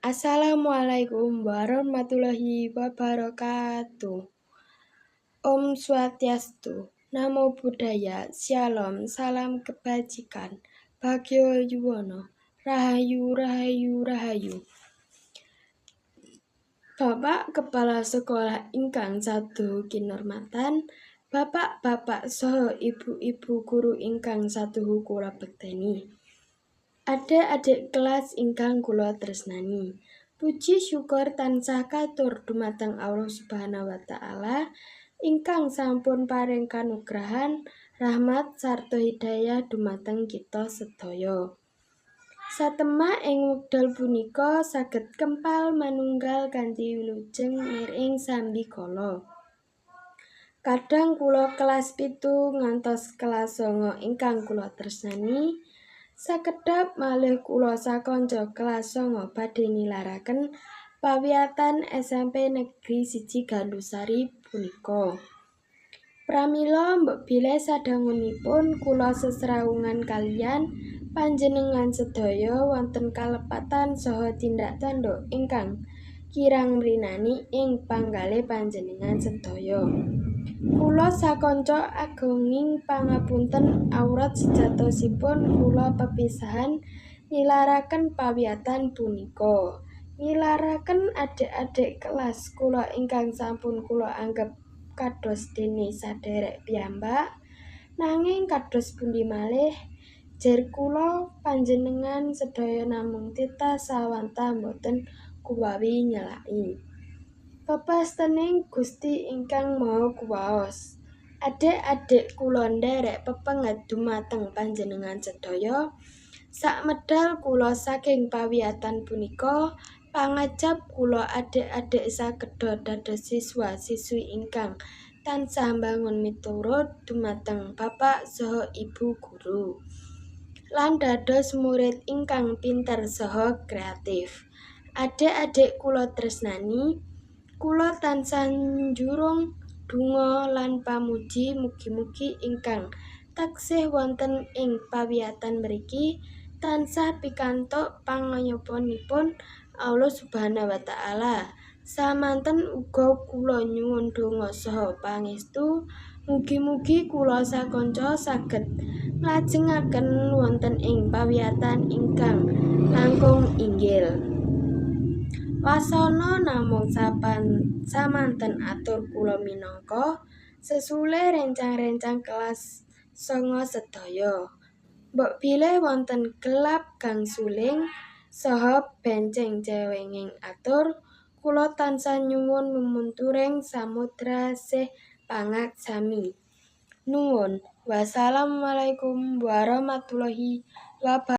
Assalamualaikum warahmatullahi wabarakatuh. Om Swastiastu, Namo Buddhaya, Shalom, salam kebajikan, Bagyo Yuwono, Rahayu, Rahayu, Rahayu. Bapak Kepala Sekolah ingkang saduhu kinurmatan, Bapak-bapak saha ibu-ibu guru ingkang saduhu kula bekteni. Adik-adik kelas ingkang kula tresnani. Puji syukur tansah katur dumateng Allah Subhanahu wa taala ingkang sampun paring kanugrahan, rahmat sarta hidayah dumateng kita sedaya. Satemah ing wekdal punika saged kempal manunggal kanthi wilujeng nir ing sambikala. Kadang kula kelas 7 ngantos kelas 9 ingkang kula tresnani, sakedhap malih kula sakanca kelas 9 badhe nilaraken pawiyatan SMP Negeri 1 Gandusari punika. Pramila mbok bilih sadangunipun kula sesrawungan kaliyan panjenengan sedaya wonten kalepatan saha tindak tanduk ingkang kirang mrinani ing panggalih panjenengan sedaya. Kula sakanca agunging pangapunten awrat sejatosipun kula pepisahan nilaraken pawiyatan punika. Nilaraken adik-adik kelas kula ingkang sampun kula anggep kados dene saderek piyambak, nanging kados pundi malih jer kula panjenengan sedaya namung titah sawantah boten kuwawi nyelaki. Pepastening Gusti ingkang Maha Kuwaos. Adik-adik kula nderek pepenget dumateng panjenengan sedaya. Sakmedal kula saking pawiyatan punika, pangajap kula adik-adik sageda dados siswa-siswi ingkang tansah mbangun miturut dumateng bapak saha ibu guru lan dados murid ingkang pinter saha kreatif. Adik-adik kula tresnani, kula tansah njurung donga lan pamuji mugi-mugi ingkang taksih wonten ing pawiyatan mriki tansah pikantuk pangayomanipun Allah Subhanahu wa taala. Samanten uga kula nyuwun donga saha pangestu mugi-mugi kula sakanca saged nglajengaken wonten ing pawiyatan ingkang langkung inggil. Wasana namung samanten atur kula minangka sesule rencang-rencang kelas 9 sedaya. Mbok bilih wonten gelap gangsuling saha benceng cewenging atur, kula tansah nyuwun lumunturing samudra sih pangaksami. Nuwun. Wassalamualaikum warahmatullahi wabarakatuh.